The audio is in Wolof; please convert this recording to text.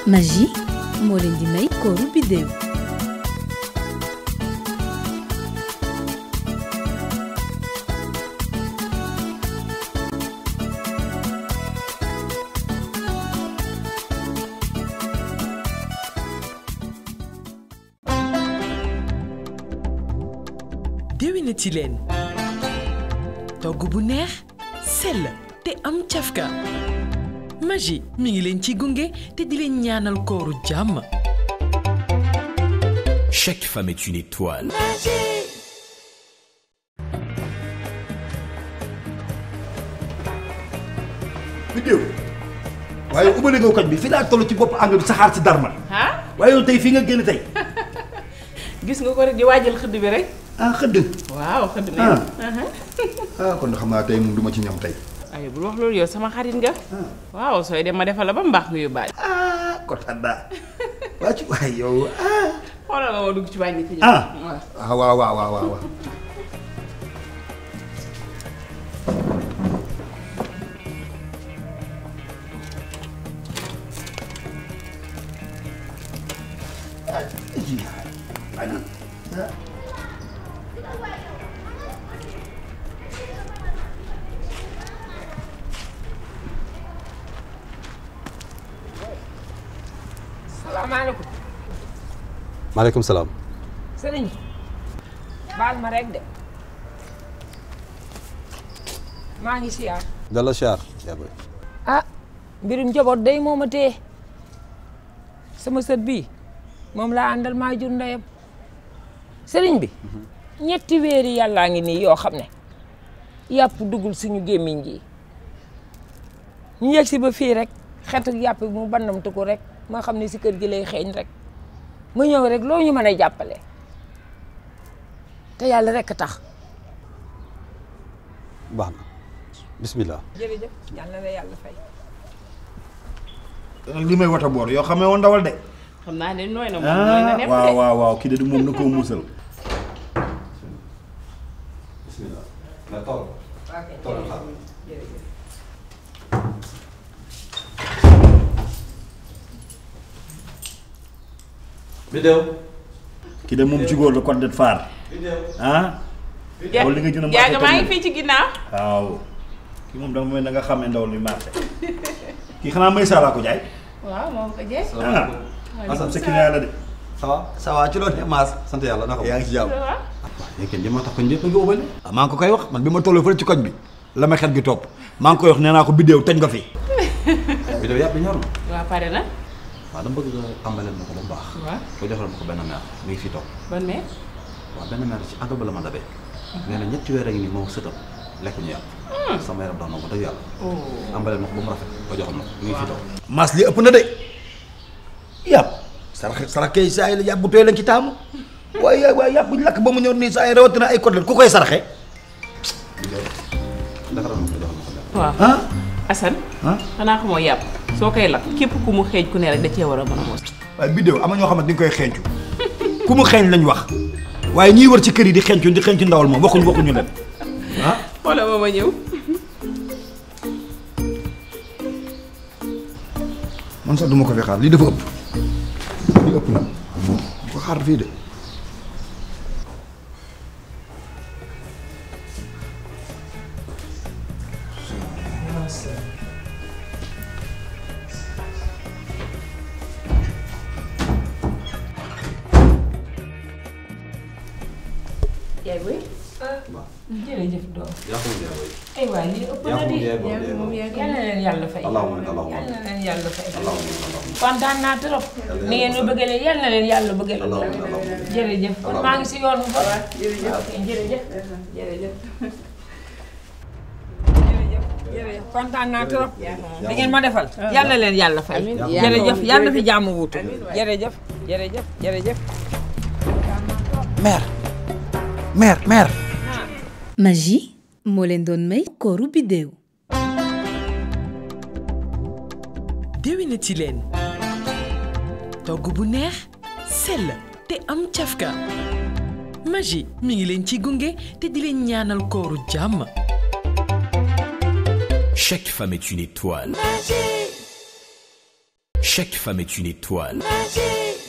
Magie moo leen di may kooru biddéew. déwénati leen togg bu neex sell te am cafka Magie mi ngi leen ci gunge te di leen ñaanal kooru jàmm. Chaque femme est une étoile. Magie. Biddéew waaye ubale nga koñ bi fii laa toll ci bopp ànd bi saxaar si darma. ah waaye yow tey fii nga génn tey. gis nga ko rek di waajal xëdd bi rek. ah xëdd. waaw xëdd na. kon xam naa tey moom du ma ci ñam tey. ay bul wax loolu yow sama xarit nga. waaw sooy dem ma defal la ba mbaax nga yóbbaale. kontaan naa waa ci waay yow xoolal nga ma dugg ci wàññi fi. waaw waaw. salaamaaleykum. maaleykum salaam. sëriñ baal ma rek de maa ngi siyaar. dala siyaar yaa boy. mbirum njaboot day mooma téye sama sët bii moom laa àndal maa jur ndeyam sëriñ bi ñetti weeri yàllaa ngi nii yoo xam ne yàpp duggul suñu gémmiñ gi ñu yegg si ba fii rek xetu yàpp bi mu bandamtu ko rek ma xam ne si kër gi lay xeeñ rek ma ñëw rek loo ñu mën a jàppale te yàlla rek tax. baax na bismillah. jërëjëf yàlla na yàlla fay. li may wata boor yoo xamee woon ndawal de. xam naa ne nooy na moom nooy na nepp de. waaw kii de moom na koo muusal. bismillah. na tool. tool xaar. Biddéew. kii de moom ci góor la kon det faar. loolu li nga jënd yaa maa ngi fii ci ginnaaw. waaw. kii moom dama mel na nga xamee ndaw li marché. kii xanaa may saalaa ko jaay. waaw moom ko jeex. sa client la de. ça va ci loolu ne Maas sant yàlla na ko. yaa ngi ci jàmm. yéen kenn li ma tax koñ ñëpp nga ubale. maa ngi ko koy wax man bi ma tollee fële ci koñ bi la ma xet gi topp maa ngi koy wax nee naa ko biddéew tëj nga fi. Biddéew yàpp bi ñor na. waaw pare na. waaw dama bëgg nga tàmbalee ma ko ba mu baax. waaw ko joxal ma ko benn meer mi ngi fii toog. ban meer. waaw benn meer ci ànd ba la ma dabee. nee na ñetti weer a ngi nii moo sëtam lekkuñu yàpp. sama yaram daw na ko dëgg yàlla. tàmbalee ma ko ba mu rafet ko joxal ma ko mi ngi fii toog. mas li ëpp na de yàpp sarax kay saa yi la yàpp bu tooy lañ ci taamu waaye yàpp bu ñu lakk ba mu ñor nii saa yi rawatina ay côtelette ku koy saraxe. defaral ma ko joxal ma ko. waaw Assane. xanaa xamoo yàpp soo koy lakk képp ku mu xeeñ ku ne rek da cee war a mën a mos. waaye biddéew am na ñoo xamante ni koy xeeñcu ku mu xeeñ lañ wax waaye ñiy wër ci kër yi di xeeñcu ndawal moom waxuñu leen wala ma ñëw. man sax duma ko fi xaar lii dafa ëpp lii ëpp na bu ko xaar fii de. yaay booy. jërëjëf doom. yaa ko moom yaa boy. ay waay lii ëpp na di. yal na leen yàlla fay. allahumma yal na leen yàlla fay. kontaan naa trop. ni ngeen ma bëggalee yal na leen yàlla bëggalee. jërëjëf kon maa ngi si yoonu ba. jërëjëf. kontaan naa trop. li ngeen ma defal. yal na leen yàlla fay. jërëjëf yal na fi jàmm wuutu. jërëjëf. mère. Magie moo leen doon may kooru biddéew. déwénati leen togg bu neex sell te am cafka Magie mi ngi leen ci gunge te di leen ñaanal kooru jàmm. Chaque femme est une étoile. Chaque femme est une étoile. Magie.